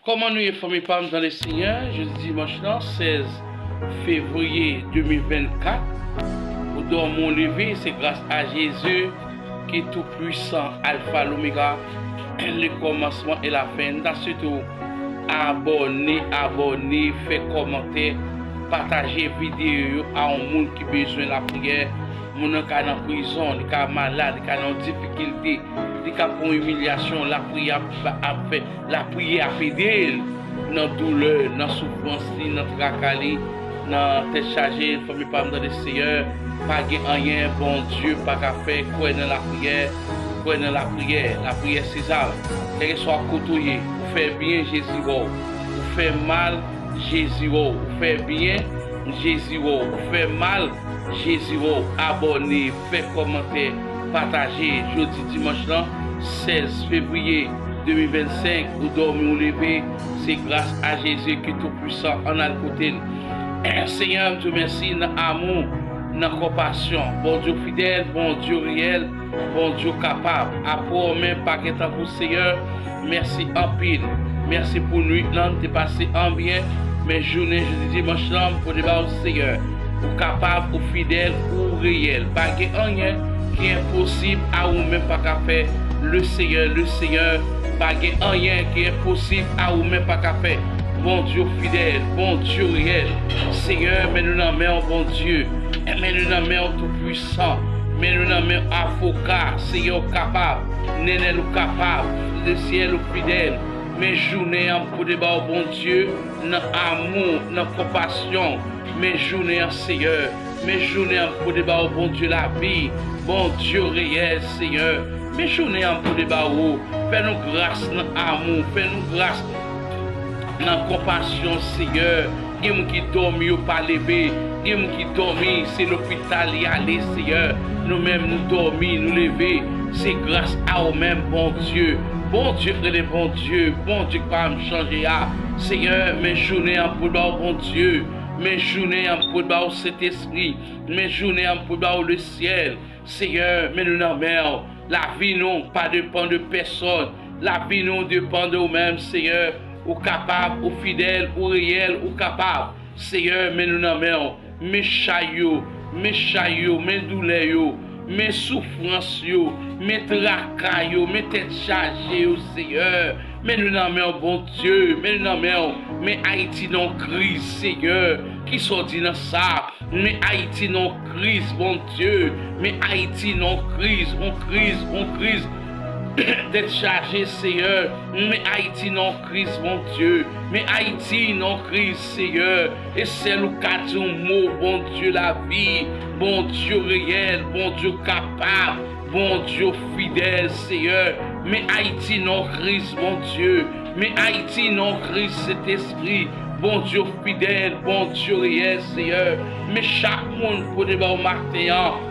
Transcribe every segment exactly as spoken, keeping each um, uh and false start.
Kòman nou ye, fanmi pa m nan le Senyè? Jodi dimanch lan, sèz fevriye de mil vennkat, ou dòmi ou leve, se gras a Jezi ki tou pwisan, Alfa, Lomega, le kòmansman e la fen. Nou ta swete w abòne, abòne, fè kòmantè, pataje videyo yo a yon moun ki bezwen lapriyè. Moun nan ka nan prizon, li ka malad, li ka nan difikilte, li ka pran imilyasyon, lapriyè ap, ap fè, lapriyè ap ede l nan doulè, nan soufrans li, nan traka li, nan tèt chaje, fanmi pa m nan le Senyè, pa gen anyen Bondye pa ka fè, kwè nan lapriyè, kwè nan lapriyè, lapriyè se zam. Kèlkeswa kote w ye, ou fè byen, Jezi wè w, ou fè mal, Jezi wè w, ou fè byen, Jezi wè w, ou fè mal, Jezi wè w. Abòne, fè kòmantè, pataje. Jodi dimanch lan, sèz fevriye de mil vennsenk, ou dòmi ou leve, se gras a Jezi ki tou pwisan, ann al kote l. Senyè, m di w mèsi nan amou, nan konpasyon. Bondye w fidèl, Bondye w reyèl, Bondye w kapab. Apre w menm pa gen tankou w, Senyè. Mèsi anpil. Mèsi pou nwit lan, n te pase an byen, men jounen jodi dimanch lan, m pote ba w, Senyè. Ou kapab, ou fidèl, ou reyèl. Pa gen anyen ki enposib a ou menm pa ka fè. Le Senyè, le Senyè, pa gen anyen ki enposib a ou menm pa ka fè. Bondye w fidèl, Bondye w reyèl. Senyè, men nou nan men w, Bondye. Men nou nan men w, Toupwisan. Men nou nan men w, Avoka. Senyè, ou kapab. Nenel, ou kapab. Lesyèl, ou fidèl. Men jounen an, m pote ba w, Bondye, nan amou, nan konpasyon. Men jounen an, Senyè. Men jounen an, m pote ba w, Bondye lavi. Bondye reyèl, Senyè. Men jounen an, m pote ba w. Fè nou gras nan amou. Fè nou gras nan konpasyon, Senyè. Gen moun ki dòmi, yo pa leve. Gen moun ki dòmi, se lopital y ale, Senyè. Nou menm, nou dòmi, nou leve. Se gras a ou menm, Bondye. Bondye k rele Bondye. Bondye k pa janm chanje a. Senyè, men jounen an, m pote ba w, Bondye. Men jounen an, m pote ba w, Sentespri. Men jounen an, m pote ba w, Lesyèl. Senyè, men nou nan men w. Lavi nou pa depann de pèsòn. Lavi nou depann de ou menm, Senyè. Ou kapab, ou fidèl, ou reyèl, ou kapab. Senyè, men nou nan men w. Men chay yo, men chay yo, men doulè yo, men soufrans yo, men traka yo, men tèt chaje yo, Senyè. Men nou nan men w, Bondye, men nou nan men w. Men Ayiti nan kriz, Senyè. Kisa w di nan sa? Men Ayiti nan kriz, Bondye. Men Ayiti nan kriz, on kriz, on kriz. Tèt chaje, Senyè. Men Ayiti nan kriz, Bondye. Men Ayiti nan kriz, Senyè. E sèl ou ka di yon mo, Bondye lavi, Bondye reyèl, Bondye kapab, Bondye fidèl, Senyè. Men Ayiti nan kriz, Bondye. Men Ayiti nan kriz, Sentespri. Bondye fidèl, Bondye reyèl, Senyè. Men chak moun pote ba w maten an.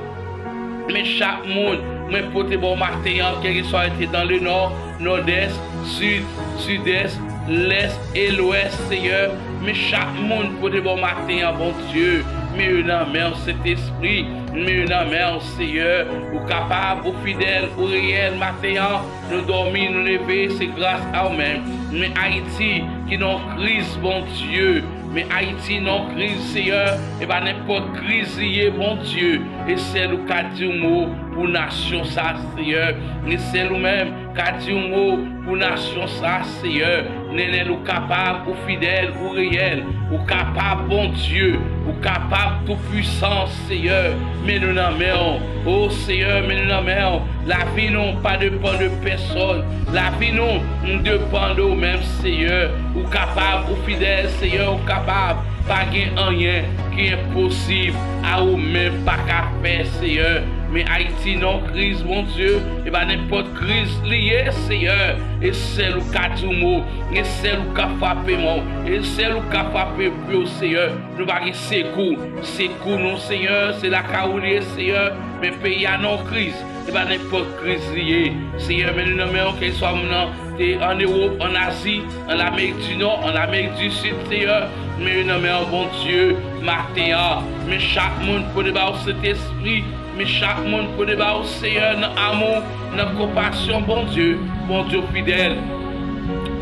Men chak moun mwen pote ba w maten an, kèlkeswa yo te nan le nò, nòdès, sid, sidès, lès e lwès, Senyè. Men chak moun pote ba w maten an, Bondye. Men yo nan men w, Sentespri. Men yo nan men w, Senyè. Ou kapab, ou fidèl, ou reyèl maten an. Nou dòmi, nou leve, se gras a ou menm. Men Ayiti ki nan kriz, Bondye. Men Ayiti nan kriz, Senyè. E pa nenpòt kriz li ye, Bondye. E sèl ou ka di yon mo pou nasyon sa, Senyè. E sèl ou menm ka di yon mo pou nasyon sa, Senyè. Nenel, ou kapab, ou fidèl, ou reyèl. Ou kapab, Bondye. Ou kapab, Toupwisan, Senyè. Men nou nan men w. O Senyè, men nou nan men w. Lavi nou pa depann de pèsòn. Lavi nou depann de ou menm, Senyè. Ou kapab, ou fidèl, Senyè, ou kapab. Pa gen anyen ki enposib a ou menm pa ka fè, Senyè. Men Ayiti nan kriz, Bondye, e pa nenpòt kriz li ye, Senyè. E sèl ou ka di yon mo, e sèl ou ka frape mò, e sèl ou ka frape pye w, Senyè. Nou pa gen sekou. Sekou nou, Senyè, se lakay ou li ye, Senyè. Men peyi a nan kriz. Se pa nenpòt kriz li ye. Senyè, men nou nan men w, kèlkeswa moun nan te an Ewòp, an Azi, an Amerik di Nò, an Amerik di Sid, Senyè. Men yo nan men w, Bondye, maten an. Men chak moun pote ba w, Sentespri. Men chak moun pote ba w, Senyè, nan amou, nan konpasyon, Bondye. Bondye fidèl.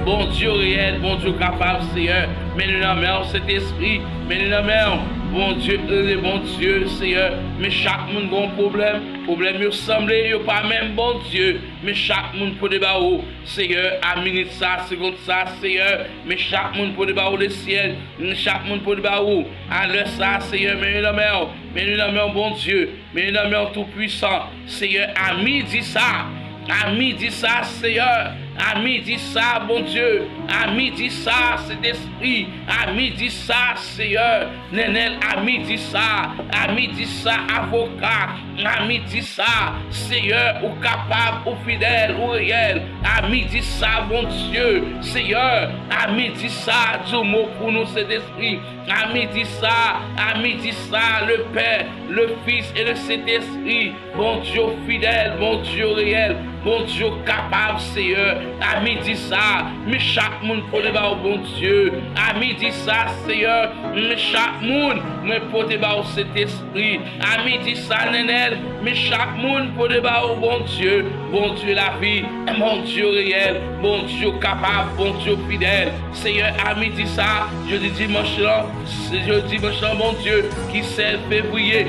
Bondye reyèl, Bondye kapab, Seyè. Men nou nan men w, Sentespri. Men nou nan men w. Bondye rele, Bondye, Seyè. Men chak moun gen yon pwoblèm. Pwoblèm yo sanble, yo pa menm, Bondye. Men chak moun pote ba ou, Seyè, a minit sa, segond sa, Seyè. Men chak moun pote ba ou lesyèl. Men chak moun pote ba ou a lè sa, Seyè. Men nou nan men w. Men nou nan men w, Bondye. Men nan men w toupwisan, Seyè, a midi sa, a midi sa, Seyè, a midi sa, Bondye, a midi sa, Sentespri, a midi sa, Seyè, Nenel, a midi sa, a midi sa, avoka, a midi sa, Seyè, ou kapab, ou fidèl, ou reyèl, a midi sa, Bondye, Seyè, a midi sa, di yon mo pou nou, Sentespri, a midi sa, a midi sa, le Pè, le Fis e le Sentespri, Bondye fidèl, Bondye reyèl, Bondye kapab, Seyè. A midi sa, men chak moun pote ba ou, Bondye. A midi sa, Seyè, men chak moun, mwen pote ba ou, Sentespri. A midi sa, Nenel, men chak moun pote ba ou, Bondye. Bondye lavi, Bondye reyèl, Bondye kapab, Bondye fidèl. Seyè, a midi sa, jodi dimanch lan, se jodi dimanch lan, Bondye, ki sèz fevriye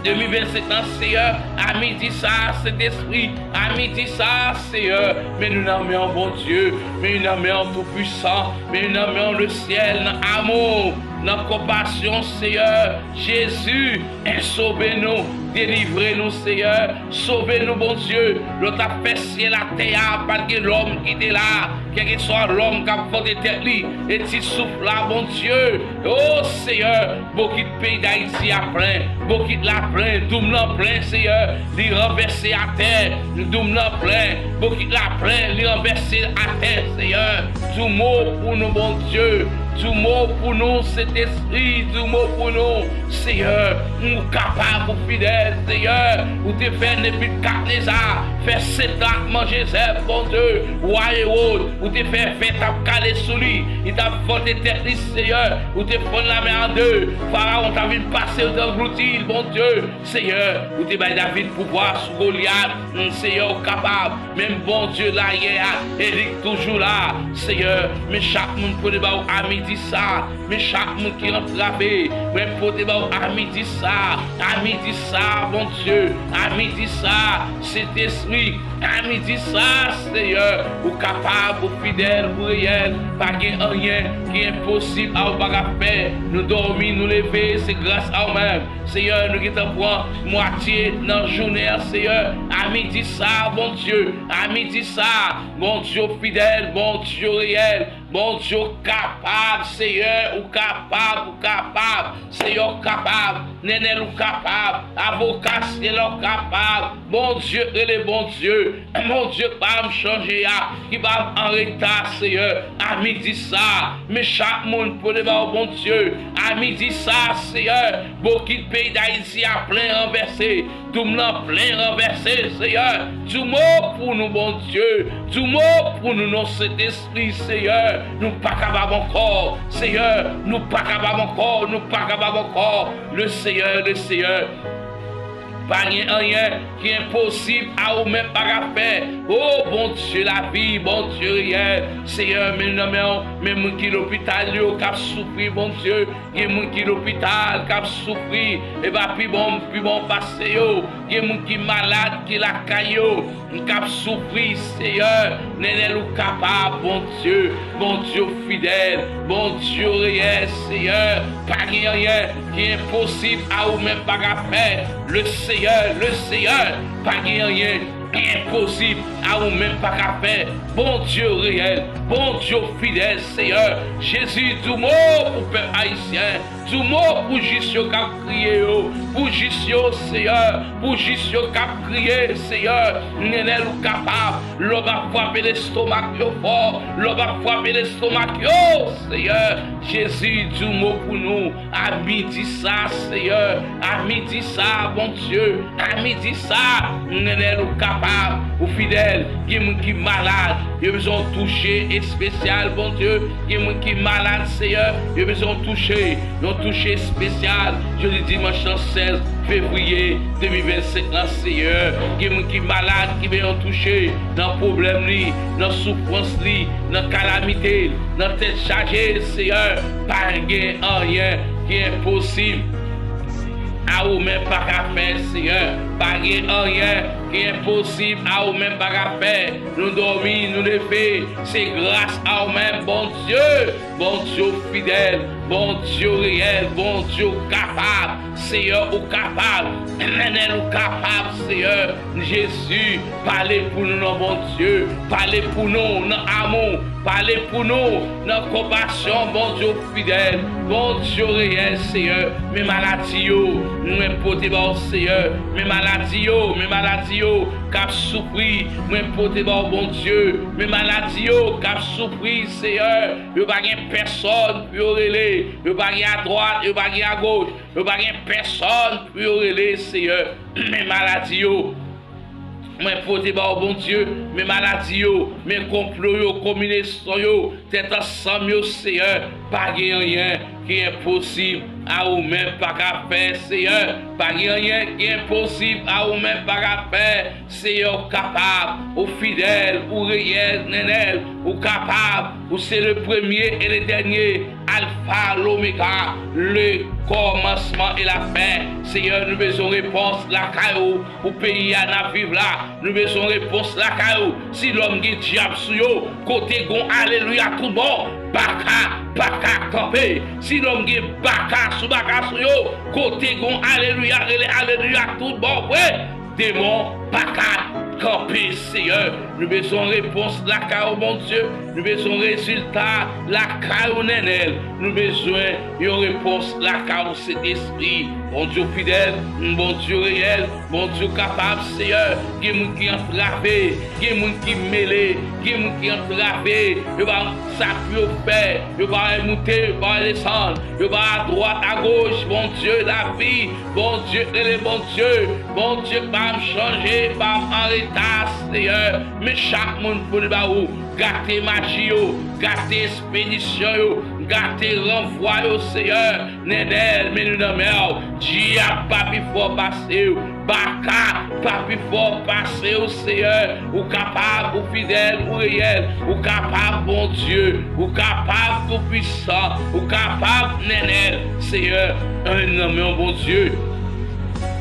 de mil vennsenk lan, Seyè, a midi sa, Sentespri, a midi sa, Seyè, men nou nan men w, Bondye, men nou nan men w, Toupwisan, men nou nan men w, lesyèl, nan amou, nan konpasyon, Seyè, Jezi, sove nou, delivre nou, Seyè, sove nou, Bondye, lè w t ap fè syèl ak tè a, pa t gen lòm ki te la, kèlkeswa lòm k ap vante tèt li, e ti souf la, Bondye, o Seyè, bokit peyi Dayiti a plen, bokit la plen, doum lan plen, Seyè, li ranvèse atè, doum lan plen, bokit la plen, li ranvèse atè, Seyè, di yon mo pou nou, Bondye, di yon mo pou nou, Sentespri, di yon mo pou nou, Seyè, ou kapab, ou fidèl, Seyè, ou te fè Nebikadneza fè sèt an ap manje zèb, Bondye, wa Ewòd, ou te fè vè t ap kale sou li, li t ap vante tèt li, Seyè, ou te fann lamè an de, Farawon ta vin pase, yo te anglouti l, Bondye, Seyè, ou te bay David pouvwa sou Golyat, Seyè, ou kapab, menm Bondye la yè a, e li k toujou la, Seyè, men chak moun pote ba ou a midi sa, men chak moun ki antrave, mwen pote ba ou a midi sa, a midi sa, Bondye, a midi sa, Sentespri, a midi sa, Seyè, ou kapab, ou fidèl, ou reyèl, pa gen anyen ki enposib a ou pa ka fè. Nou dòmi, nou leve, se gras a ou menm. Seyè, nou gentan pran mwatye nan jounen an, Seyè, a midi sa, Bondye, a midi sa, Bondye fidèl, Bondye reyèl, Bondye ou kapab, Seyè, ou kapab, ou kapab. Seyè ou kapab, Nenel ou kapab, avoka syèl ou kapab. Bondye rele Bondye, Bondye pa m chanje a, ki pa m an reta, Seyè, a midi sa, men chak moun pote ba ou, Bondye, a midi sa, Seyè, bokit peyi Dayiti a plen ranvèse, doum lan plen ranvèse, Seyè, di yon mo pou nou, Bondye, di yon mo pou nou, non, Sentespri, Seyè, nou pa kapab ankò, Seyè, nou pa kapab ankò, nou pa kapab ankò, le Seyè, le Seyè. Pa gen anyen ki enposib a ou menm pa ka fè. O Bondye lavi, Bondye reyèl, Seyè, men nan men w, men moun ki lopital yo k ap soufri, Bondye, gen moun ki lopital k ap soufri, e pa pi bon, pi bon pase yo, gen moun ki malad, ki lakay yo, k ap soufri, Seyè, Nenel ou kapab, Bondye, Bondye ou fidèl, Bondye ou reyèl, Seyè, pa gen anyen ki enposib a ou menm pa ka fè, le Seyè, le Seyè, pa gen anyen ki enposib a ou menm pa ka fè, Bondye ou reyèl, Bondye ou fidèl, Seyè, Jezi, di yon mo pou pèp ayisyen, di yon mo pou jis yo k ap kriye yo, pou jis yo, Seyè, pou jis yo k ap kriye, Seyè, Nenel ou kapab, lòm ap frape lestomak yo fò, lòm ap frape lestomak yo, Seyè, Jezi, di yon mo pou nou, a midi sa, Seyè, a midi sa, Bondye, a midi sa, Nenel ou kapab. kapab, ou fidèl. Gen moun ki malad, yo bezwen yon touche espesyal, Bondye. Gen moun ki malad, Seyè, yo bezwen yon touche, yon touche espesyal. Jodi dimanch nan sèz fevriye de mil vennsenk lan, Seyè. Gen moun ki malad, ki bezwen yon touche nan pwoblèm li, nan soufrans li, nan kalamite l, nan tèt chaje l, Seyè. Pa gen anyen ki enposib a ou menm pa ka fè, Seyè. Pa gen anyen ki enposib a ou menm pa ka fè. Nou dòmi, nou leve, se gras a ou menm, Bondye. Bondye w fidèl, Bondye w reyèl, Bondye w kapab. Seyè, ou kapab. Etènèl, ou kapab, Seyè. Jezi, pale pou nou non, Bondye. Pale pou nou nan amou. Pale pou nou nan konpasyon, Bondye w fidèl, Bondye w reyèl, Seyè. Men maladi yo, mwen pote ba w, Seyè. Men maladi yo, men maladi yo k ap soufri, mwen pote ba w, Bondye. Men maladi yo k ap soufri, Seyè. Yo pa gen pèsòn pou yo rele. Yo pa gen adwat, yo pa gen agoch. Yo pa gen pèsòn pou yo rele, Seyè. Men maladi yo, mwen pote ba w, Bondye. Men maladi yo, men konplo yo, konbinezon yo, tèt ansanm yo, Seyè. Pa gen anyen ki enposib a ou menm pa ka fè, Seyè. Pa gen anyen ki enposib a ou menm pa ka fè. Seyè, ou kapab, ou fidèl, ou reyèl, Nènèl, ou kapab, ou se le premye e le dènye, Alfa, Lomega, le kòmansman e la fen. Seyè, nou bezwen repons lakay ou pou peyi a n ap viv la. Nou bezwen repons lakay ou. Si lòm gen dyab sou yo, kote gon alelouya tout bon, baka pa ka kanpe. Si lòm gen baka sou baka sou yo, kote gon alelouya, rele alelouya tout bon vre. Demon pa ka kanpe, Seyè. Nou bezwen repons lakay ou, Bondye. Nou bezwen rezilta lakay ou, Nènèl. Nou bezwen yon repons lakay ou, Sentespri. Bondye w fidèl, Bondye w reyèl, Bondye w kapab, Seyè. Gen moun ki antrave, gen moun ki mele, gen moun ki antrave. Yo pa wè sa pou yo fè, yo pa wè moute, yo pa wè desann, yo pa wè adwat, agoch, Bondye, lavi, Bondye k rele Bondye, Bondye k pa janm chanje, pa janm an reta, Seyè. Men chak moun pou li ba ou, gate maji yo, gate espedisyon yo, gate ranvwa yo, Seyè. Nènèl, men nou nan men w, dyab pa pi fò pase w, baka pa pi fò pase w, Seyè. Ou kapab, ou fidèl, ou reyèl, ou kapab, Bondye, ou kapab, Toupisan, ou kapab, Nènèl, Seyè. Men nou nan men w, Bondye.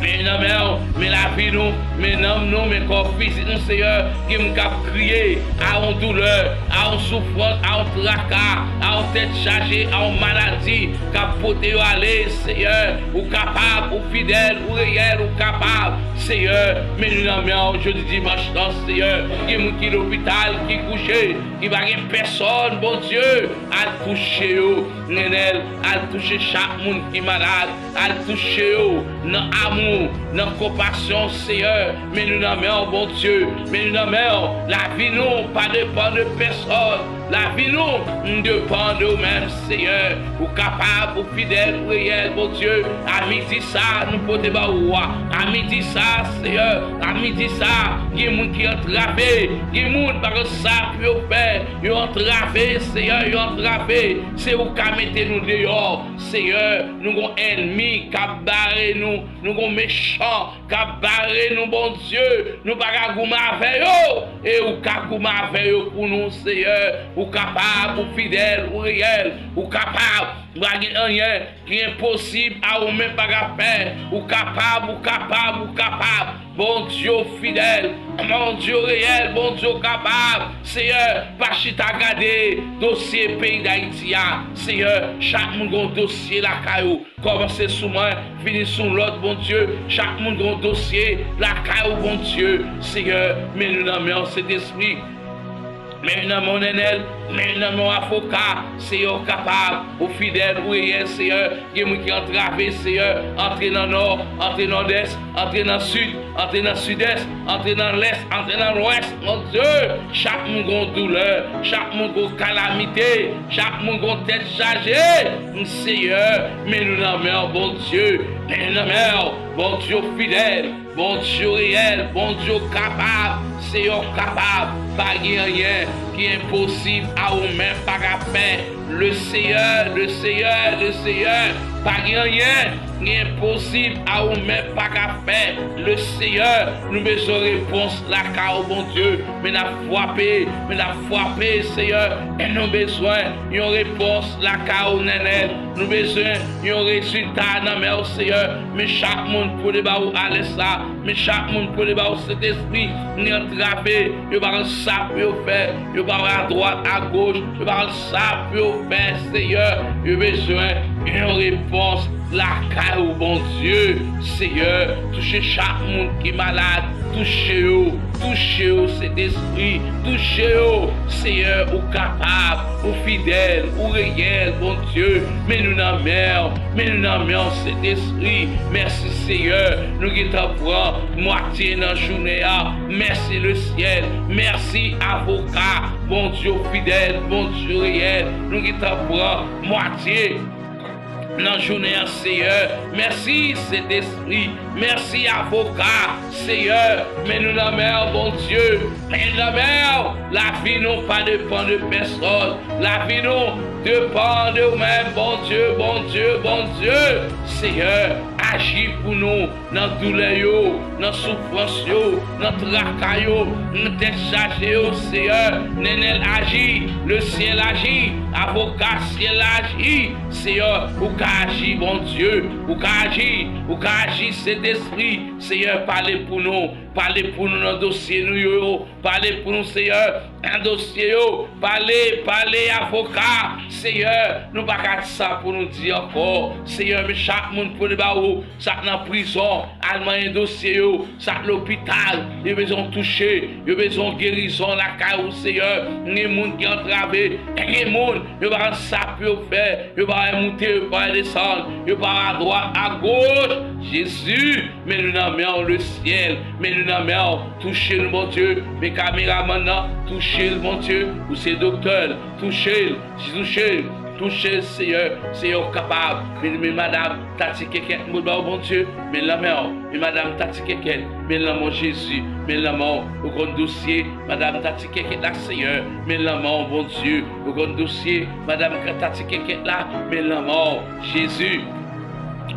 Men nan men w, men lavi nou, men nanm nou, men kò fizik nou, Seyè. Gen moun k ap kriye a yon doulè, a yon soufrans, a yon traka, a yon tèt chaje, a yon maladi k ap pote yo ale, Seyè. Ou kapab, ou fidèl, ou reyèl, ou kapab, Seyè. Men nou nan men w jodi dimanch lan, Seyè. Gen moun ki lopital, ki kouche, ki pa gen pèsòn, Bondye, al touche yo. Nènèl, al touche chak moun ki malad, al touche yo nan amou, nan konpasyon, Seyè. Men nou nan men w, Bondye, men nou nan men w. Lavi nou pa depann de pèsòn. Lavi nou depann de ou menm, Seyè. Ou kapab, ou fidèl, ou reyèl, Bondye. A midi sa, nou pote ba ou a. A midi sa, Seyè, a midi sa, gen moun ki antrave, gen moun pa konn sa pou yo fè. Yo antrave, Seyè, yo antrave. Se ou ka mete nou deyò, Seyè. Nou gon ènmi k ap bare nou, nou gon mechan k ap bare nou, Bondye. Nou pa ka goumen avè yo, e ou ka goumen avè yo pou nou, Seyè. Ou kapab, ou fidèl, ou reyèl, ou kapab. Pa gen anyen ki enposib a ou menm pa ka fè. Ou kapab, ou kapab, ou kapab. Bondye w fidèl, Bondye w reyèl, Bondye w kapab. Seyè, pa chita gade dosye peyi Dayiti a. Seyè, chak moun gon dosye lakay ou. Kòmanse sou mwen, fini sou lòt, Bondye. Chak moun gon dosye lakay ou, Bondye. Seyè, men nou nan men w, Sentespri. Men nan men w, Nènèl, men nan men w, avoka. Seyè, ou kapab, ou fidèl, ou reyèl, Seyè. Gen moun ki antrave, Seyè. Antre nan nò, antre nan nòdès, antre nan sid, antre nan sidès, antre nan lès, antre nan lwès, Bondye. Chak moun gon doulè, chak moun gon kalamite, chak moun gon tèt chaje. Seyè, men nou nan men w, Bondye. Men nou nan men w, Bondye, ou fidèl. Bondye reyèl, Bondye kapab, Seyè kapab. Pa gen anyen ki enposib a ou menm pa ka fè. Le Seyè, le Seyè, le Seyè. Pa gen anyen ki enposib a ou menm pa ka fè. Le Seyè, nou bezwen repons lakay ou, Bondye. Men n ap frape, men n ap frape, Seyè. E nou bezwen yon repons lakay ou, Nènèl. Nou bezwen yon rezilta nan men w, Seyè. Men chak moun pote ba ou alè sa. Men chak moun pote ba ou Sentespri. Ni antrave, yo pa konn sa pou yo fè. Yo pa wè adwat, agoch. Yo pa konn sa pou yo fè, Seyè. Yo bezwen yon repons lakay ou, Bondye. Seyè, touche chak moun ki malad. Touche yo, touche yo, Sentespri. Touche yo, Seyè, ou kapab, ou fidèl, ou reyèl, Bondye. Men nou nan men w, men nou nan men w, Sentespri. Mèsi, Seyè, nou gentan pran mwatye nan jounen an. Mèsi, Lesyèl. Mèsi, Avoka. Bondye, ou fidèl, Bondye, ou reyèl. Nou gentan pran mwatye nan jounen an, Seyè. Mèsi, Sentespri. Mèsi, Avoka. Seyè, men nou nan men w, Bondye. Men nou nan men w. Lavi nou pa depann de pèsòn. Lavi nou depann de ou menm, Bondye, Bondye, Bondye. Seyè, aji pou nou nan doulè yo, nan soufrans yo, nan traka yo, nan tèt chaje yo, Seyè. Nènèl aji, Lesyèl aji, Avoka, Syèl aji. Seyè, ou ka aji, Bondye, ou ka aji, ou ka aji, Sentespri. Seyè, pale pou nou, pale pou nou nan dosye nou yo, pale pou nou, Seyè, nan dosye yo, pale, pale, Avoka. Seyè, nou pa ka di sa pou nou di ankò. Seyè, men chak moun pote ba ou, sa k nan prizon, al manyen dosye yo, sa k lopital, yo bezwen w touche, yo bezwen w gerizon lakay ou, Seyè. Gen moun ki antrave, gen moun, yo pa konn sa pou yo fè, yo pa wè moute, yo pa wè desann, yo pa wè adwat, agoch. Jezi, men nou nan men w, Lesyèl, men nou nan men w, touche nou, Bondye. Men kameramann nan, touche l, Bondye. Ou se doktè l, touche l, touche l, touche l, Seyè. Seyè, ou kapab. Men, men madanm Tati Kèkèt, m ba w, Bondye, men nan men w. Men madanm Tati Kèkèt, men nan men w, Jezi, men nan men w. Ou konn dosye madanm Tati Kèkèt la, Seyè, men nan men w, Bondye. Ou konn dosye madanm Tati Kèkèt la, men nan men w, Jezi.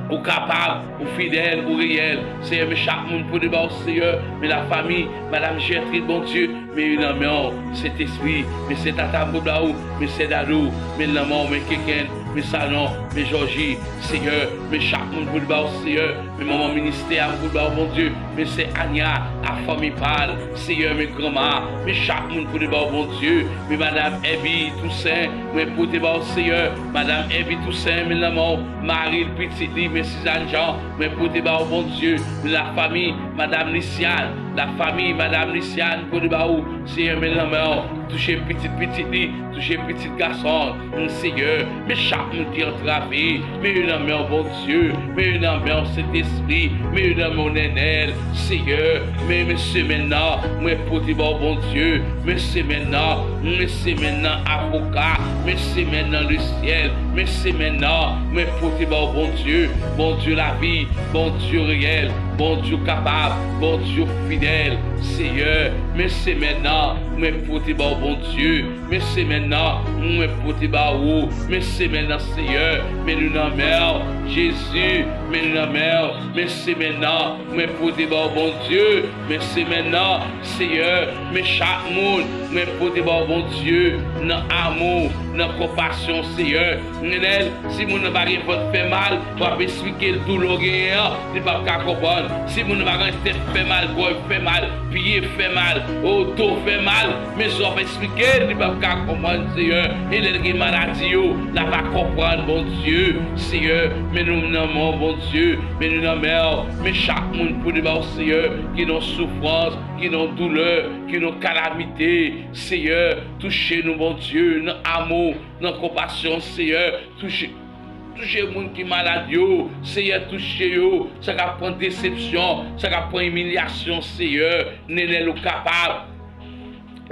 Ou kapab, ou fidèl, ou reyèl. Seyè, men chak moun pote ba w, Seyè. Men lafanmi madanm Jètrid, Bondye, men yo nan men w, Sentespri. Men sè Tata, m pote ba ou, men sè Dadou, men nan men w, men Kèkèt, men Sanon, men Jòji, Seyè. Men chak moun pote ba w, Seyè. Men manman ministè a, m pote ba w, Bondye. Men sè Anya, ak fanmi pa l, Seyè, men granma, men chak moun pote ba w, Bondye. Men madanm Èbi Tousen, mwen pote ba w, Seyè. Madanm Èbi Tousen, men nan men w, mari l, pitit li, men Sizàn Jan, mwen pote ba w, Bondye. Men lafanmi madanm Lisyàn, lafanmi madanm Lisyàn, pote ba ou, Seyè, men nan men w. Touche pitit pitit li, touche pitit gason l, Seyè. Men chak moun ki antrave, men yo nan men w, Bondye. Men yo nan men w, Sentespri. Men yo nan men w, Nènèl, Seyè. Men, men semèn nan, mwen pote ba w, Bondye. Men semèn nan, men semèn nan, Avoka. Men semèn nan, Lesyèl. Men semèn nan, mwen pote ba w, Bondye. Bondye lavi, Bondye reyèl, Bondye kapab, Bondye fidèl, Seyè. Men semèn nan, mwen pote ba w, Bondye. Men semèn nan, mwen pote ba ou. Men semèn nan, Seyè, men nou nan men w. Jezi, men nou nan men w. Men semèn nan, mwen pote ba w, Bondye. Men semèn nan, Seyè, men chak moun, mwen pote ba w, Bondye, nan amou, nan konpasyon, Seyè. Nènèl, si moun nan pa gen vant fè mal, w ap esplike l doulè w genyen an, li p ap ka konprann. Si moun nan pa gen tèt fè mal, gòj fè mal, pye fè mal, o, do fè mal, men si w ap esplike l, li p ap ka konprann, Seyè. E lè l gen maladi yo, l ap pa konprann, Bondye. Seyè, men nou nan men w, Bondye, men nou nan men w. Men chak moun pote ba w, Seyè, ki nan soufrans, ki nan doulè, ki nan kalamite. Seyè, touche nou, Bondye, nan amou, nan konpasyon, Seyè. Touche, touche moun ki malad yo, Seyè, touche yo. Sa k ap pran desepsyon, sa k ap pran imilyasyon, Seyè, Nènèl ou kapab.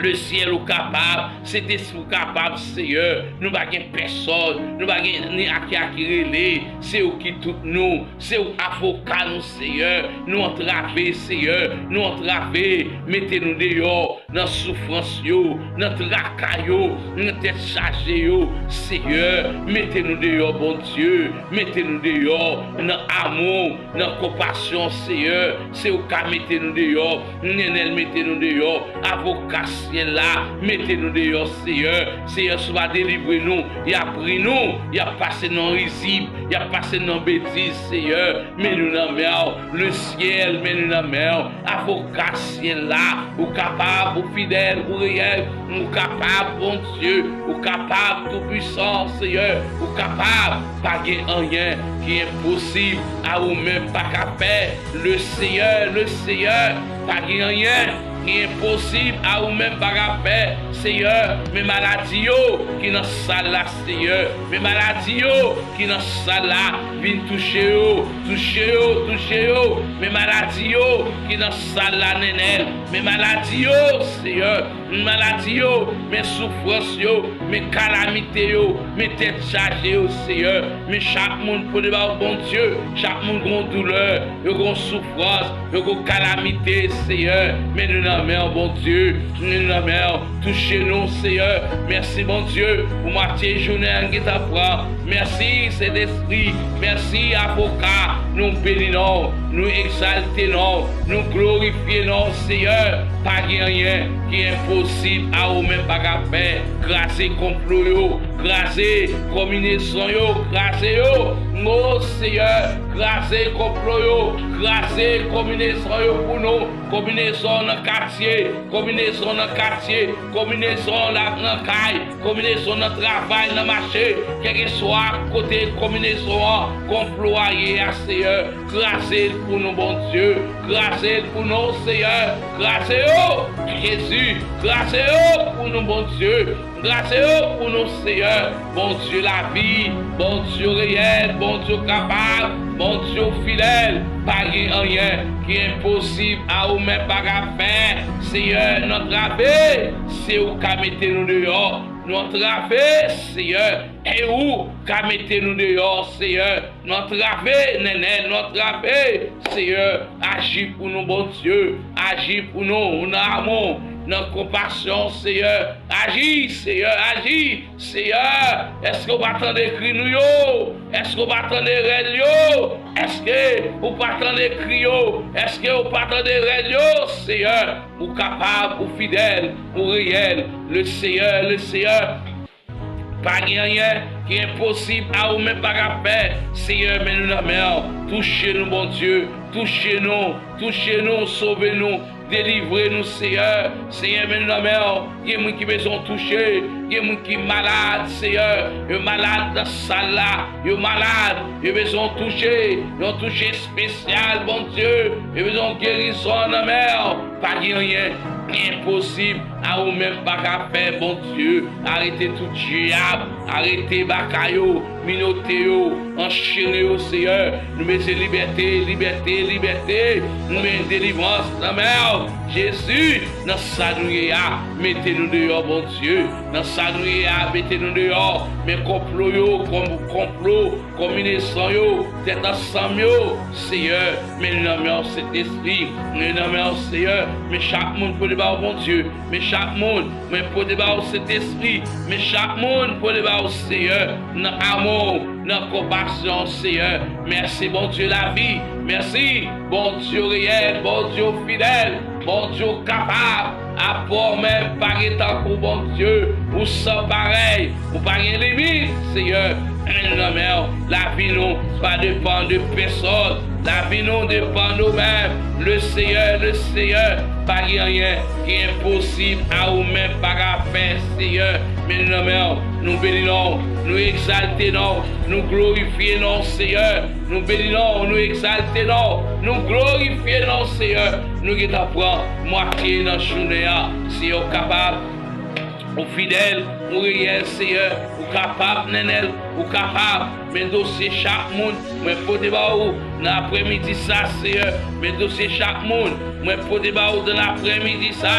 Lesyèl, ou kapab, Sentespri, ou kapab, Seyè. Nou pa gen pèsòn, nou pa gen ni a ki a ki rele. Se ou ki tout nou, se ou avoka nou, Seyè. Nou antrave, Seyè, nou antrave. Mete nou deyò nan soufrans yo, nan traka yo, nan tèt chaje yo. Seyè, mete nou deyò, Bondye. Mete nou deyò nan amou, nan konpasyon, Seyè. Se ou ka mete nou deyò. Nènèl mete nou deyò. Avoka syèl la, mete nou deyò, Seyè. Seyè, si w pa delivre nou, y ap ri nou, y ap pase nan rizib, y ap pase nan betiz, Seyè. Men nou nan men w, lesyèl, men nou nan men w. Avoka syèl la, ou kapab, ou fidèl, ou reyèl, ou kapab, Bondye, ou kapab, Toupwisan, Seyè, ou kapab. Pa gen anyen ki enposib a ou menm pa ka fè. Le Seyè, le Seyè, pa gen anyen ki enposib a ou menm pa ka fè. Seyè, men maladi yo ki nan sal la, Seyè, men maladi yo ki nan sal la, vin touche yo, touche yo, touche yo. Men maladi yo ki nan sal la, Nènèl, men maladi yo, Seyè, men maladi yo, men soufrans yo, men kalamite yo, men tèt chaje yo, Seyè. Men chak moun pote ba ou, Bondye, chak moun gon doulè, yo gon soufrans, yo gon kalamite, Seyè. Men nou nan men w, Bondye, men nou nan men w. Touche nou, Seyè. Mèsi, Bondye, pou mwatye jounen an ki t ap pran. Mèsi, Sentespri. Mèsi, avoka. Nou beni non w. Nou egzalte non w. Nou glorifye non w, Seyè. Pa gen anyen ki enposib a ou menm pa ka fè. Kraze konplo yo. Kraze konbinezon yo. Kraze yo. O Seyè, kraze konplo yo. Kraze konbinezon yo pou nou. Konbinezon nan katye. Konbinezon nan katye. Konbinezon la nan kay. Konbinezon nan travay, nan mache, kèlkeswa kote konbinezon an, konplo a ye a, Seyè, kraze l pou nou, Bondye. Kraze l pou nou, Seyè. Kraze yo, Jezi. Kraze yo pou nou, Bondye. Kraze yo pou nou, Seyè. Bondye lavi, Bondye reyèl, Bondye kapab, Bondye fidèl. Pa gen anyen ki enposib a ou menm pa ka fè. Seyè, n antrave, se ou ka mete nou deyò. Nou antrave, Seyè, e ou ka mete nou deyò, Seyè. Nou antrave, Nènèl, nou antrave, Seyè. Aji pou nou, Bondye. Aji pou nou, nan amou, nan konpasyon, Seyè. Aji, Seyè, aji, Seyè. Èske w pa tande kri nou yo? Èske w pa tande rèl yo? Èske ou pa tande kri yo? Èske ou pa tande rèl yo, Seyè? Ou kapab, ou fidèl, ou reyèl. Le Seyè, le Seyè. Pa gen anyen ki enposib a ou menm pa ka fè. Seyè, men nou nan men w. Touche nou, Bondye. Touche nou. Touche nou. Sove nou. Delivre nou, Seyè. Seyè, men nou nan men w. Gen moun ki bezwen w touche. Gen moun ki malad, Seyè. Yo malad nan sal la. Yo malad. Yo bezwen w touche. Yon touche espesyal, Bondye. Yo bezwen yon gerizon nan men w. Pa gen anyen ki enposib a ou menm pa ka fè, Bondye. Arete tout dyab, arete baka yo, minote yo, anchene yo, Seyè. Nou bezwen libète, libète, libète. Nou bezwen delivrans nan men w. Jezi, nan sa nou ye a, mete nou deyò, Bondye. Nan sa nou ye a, mete nou deyò. Men konplo yo, konplo, konbinezon yo, tèt ansanm yo, Seyè, men nan men w, Sentespri, men nan men w, Seyè, men chak moun pote ba w, Bondye, men chak moun, men pote ba w, Sentespri, men chak moun pote ba w, Seyè, nan amou, nan konpasyon, Seyè. Mèsi, Bondye lavi, mèsi, Bondye reyèl, Bondye fidèl, Bondye kapab, apa w menm pa gen tankou w, Bondye, ou san parèy, ou pa gen limit, Seyè. Men nou nan men w. Lavi nou pa depann de pèsòn. Lavi nou depann nou menm. Le Seyè, le Seyè, pa gen anyen ki enposib a ou menm pa ka fè, Seyè. Men nou nan men w. Nou beni non w, nou egzalte non w, nou glorifye non w, Seyè. Nou beni non w, nou egzalte non w, nou glorifye non w, Seyè. Nou gentan pran mwatye nan jounen an. Seyè, ou kapab. Ou fidèl, ou reyèl, Seyè, ou kapab, Nènèl, ou kapab. Men dosye chak moun, mwen pote ba ou nan aprèmidi sa, Seyè. Men dosye chak moun, mwen pote ba ou nan aprèmidi sa,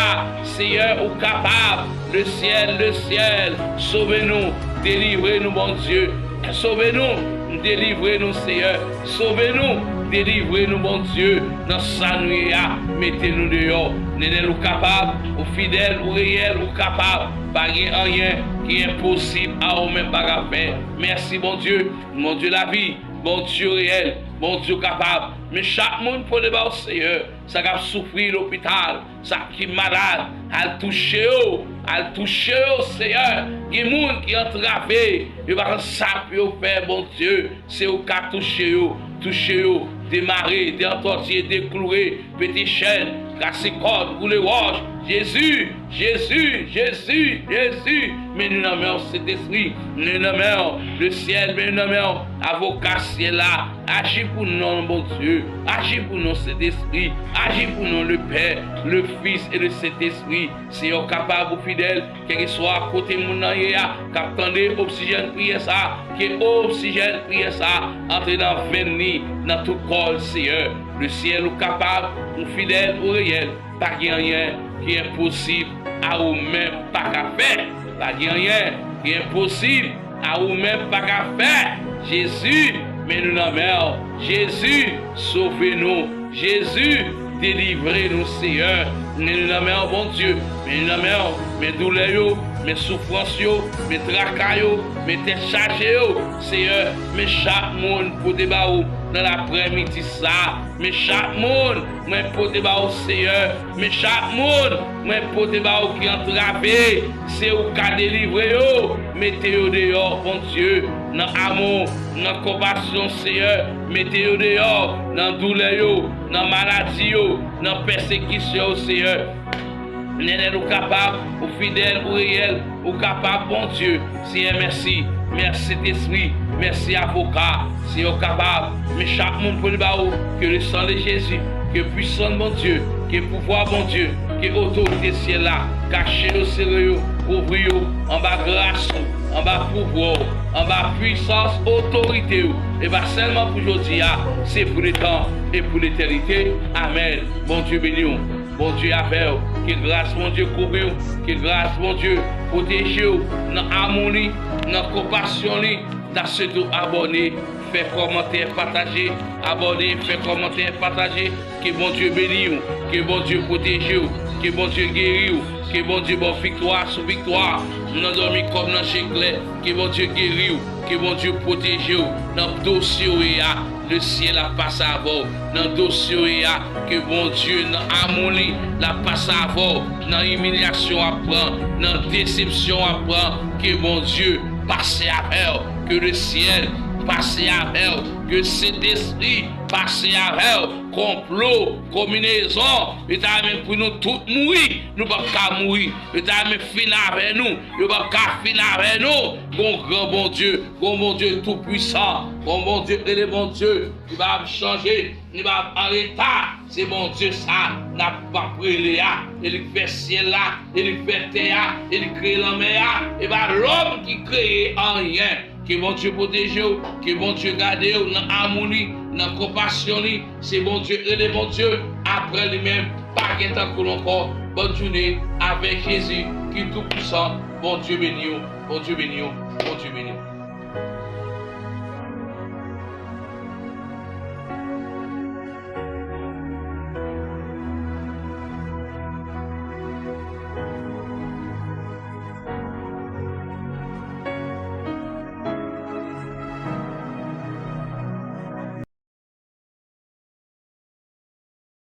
Seyè, ou kapab. Le ciel, le ciel, sove nou, delivre nou, Bondye. Sove nou, delivre nou, Seyè. Sove nou, delivre nou, Bondye, nan sa nou ye a. Mete nou deyò. Nènèl, ou kapab, ou fidèl, ou reyèl, ou kapab. Pa gen anyen ki enposib a ou menm pa ka fè. Mèsi, Bondye, Bondye lavi, Bondye reyèl, Bondye kapab. Men chak moun pote ba ou, Seyè, sa k ap soufri lopital, sa ki malad, al touche yo, al touche yo, Seyè. Gen moun ki antrave, yo pa konn sa pou yo fè, Bondye. Se ou ka touche yo, touche yo, demare, deantòtye, dekloure, pete chèn, kase kòd, woule wòch. Jezi, Jezi, Jezi, Jezi, men nou nan men w, Sentespri, men nou nan men w, le ciel, men nou nan men w, avoka syèl la, aji pou non, Bondye, aji pou non, Sentespri, aji pou non, le Pè, le Fis e le Sentespri. Seyè, ou kapab, ou fidèl, kèlkeswa kote moun nan ye a, k ap tande oksijèn priyè sa, ke oksijèn priyè sa antre nan venn li, nan tout kò l, Seyè. Le ciel, ou kapab, ou fidèl, ou reyèl, pa gen anyen ki enposib a ou menm pa ka fè. Pa gen anyen ki enposib a ou menm pa ka fè. Jezi, men nou nan men w. Jezi, sove nou. Jezi, delivre nou, Seyè. Men nou nan men w, Bondye. Men nou nan men w. Men doulè yo, men soufrans yo, men traka yo, men tèt chaje yo, Seyè. Men chak moun pote ba ou nan aprèmidi sa. Men chak moun mwen pote ba ou, Seyè. Men chak moun mwen pote ba ou ki antrave, se ou ka delivre yo. Mete yo deyò, Bondye, nan amou, nan konpasyon, Seyè. Mete yo deyò nan doulè yo, nan maladi yo, nan pèsekisyon yo, Seyè. Nènèl, ou kapab, ou fidèl, ou reyèl, ou kapab, Bondye. Seyè, mèsi. Mèsi, Sentespri. Mèsi, avoka. Seyè, ou kapab. Men chak moun pou li ba ou, ke le sang de Jésus, ke pwisans Bondye, ke pouvwa Bondye, ke otorite syèl la, kache yo, sere yo, kouvri yo, anba gras ou, anba pouvwa ou, anba pwisans otorite ou. E pa sèlman pou jodi a, se pou letan e pou letènite. Amèn. Bondye beni w. Bondye avè w. Ke gras Bondye kouvri w. Ke gras Bondye pwoteje w nan amou li, nan konpasyon li. N ap swete w abòne, fè kòmantè, pataje, abòne, fè kòmantè, pataje. Ke Bondye beni w, ke Bondye pwoteje w, ke Bondye geri w, ke Bondye ba w viktwa sou viktwa. Nan dòmi kòm nan je klè, ke Bondye geri w, ke Bondye pwoteje w nan dosye w ye a. Le syèl ap pase avè w nan dosye w ye a, ke Bondye nan amou li l ap pase avè w, nan imilyasyon w ap pran, nan desepsyon w ap pran, ke Bondye pase avè w, ke le syèl pase avè w, ke Sentespri pase avè w. Konplo, konbinezon, yo ta renmen pou nou tout mouri, nou p ap ka mouri. Yo ta renmen fin avè nou, yo p ap ka fin avè nou. Gon gran Bondye, gon Bondye toupwisan, gon Bondye rele Bondye, li pa ap chanje, li pa ap anreta. Se Bondye sa n ap, ap rele a, e li k fè syèl la, e li k fè tè a, e li k kreye lanmè a. E pa lòm ki kreye anyen. Ke Bondye pwoteje w, ke Bondye gade w nan amou li, nan konpasyon li. Se Bondye rele Bondye, apre li menm, pa gen tankou l ankò. Bòn jounen avèk Jezi ki toupwisan. Bondye beni w, Bondye beni w, Bondye beni w.